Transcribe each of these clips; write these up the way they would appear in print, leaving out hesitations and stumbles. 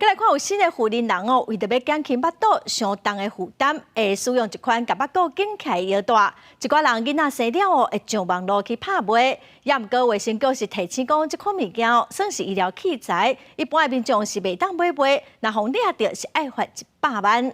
閣來看有新的婦人人哦，為著欲減輕腹肚傷重的負擔，會使用一款共腹肚緊起來的藥帶。一寡人囡仔生了後會上網路去拍賣，也毋過衛生局是提醒講，這款物件算是醫療器材，一般的民眾是袂當買賣，若予掠著是愛罰100萬。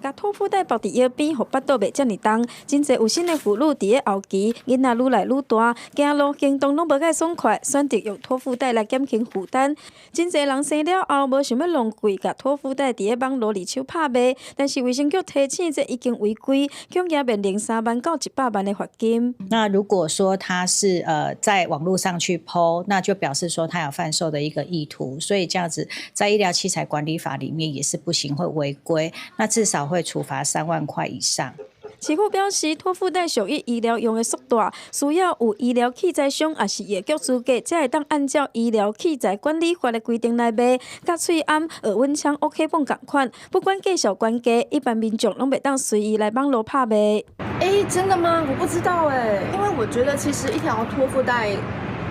共托腹帶縛佇腰邊，予腹肚袂遮爾重。真濟有身的婦女佇咧後期，囡仔愈來愈大，行路行動攏無蓋爽快，選擇用托腹帶來減輕負擔。真濟人生了後無想欲浪費，共托腹帶佇咧網路二手拍賣，但是衛生局提醒，這已經違規，恐驚面臨3萬到100萬的罰金。那如果說他是在網路上去 PO，那就表示說他有販售的一個意圖，所以這樣子在醫療器材管理法裡面也是不行，會違規。那至少會處罰3萬塊以上。市府表示，托腹帶屬於醫療用的束帶，需要有醫療器材商抑是藥局資格，才會當按照醫療器材管理法的規定來賣。佮喙罨、額溫槍、OK繃仝款，不管價數懸低，一般民眾攏袂當隨意來網路拍賣。欸，真的嗎？我不知道欸，因為我覺得其實一條托腹帶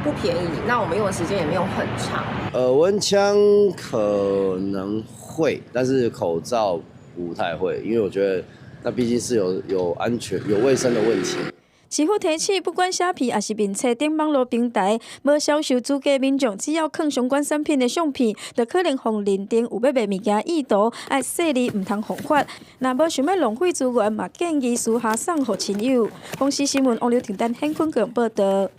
不便宜，那我們用的時間也沒有很長。耳溫槍可能會，但是口罩不太會，因為我覺得那畢竟是有安全、有衛生的問題。市府提醒，不管寫片抑是面冊等網路平台，無銷售資格民眾只要囥相關產品的相片，就可能予認定有欲賣物件意圖，愛細膩毋通犯法。若無想欲浪費資源，嘛建議私下送予親友。公視新聞王劉婷丹、顯坤強報道。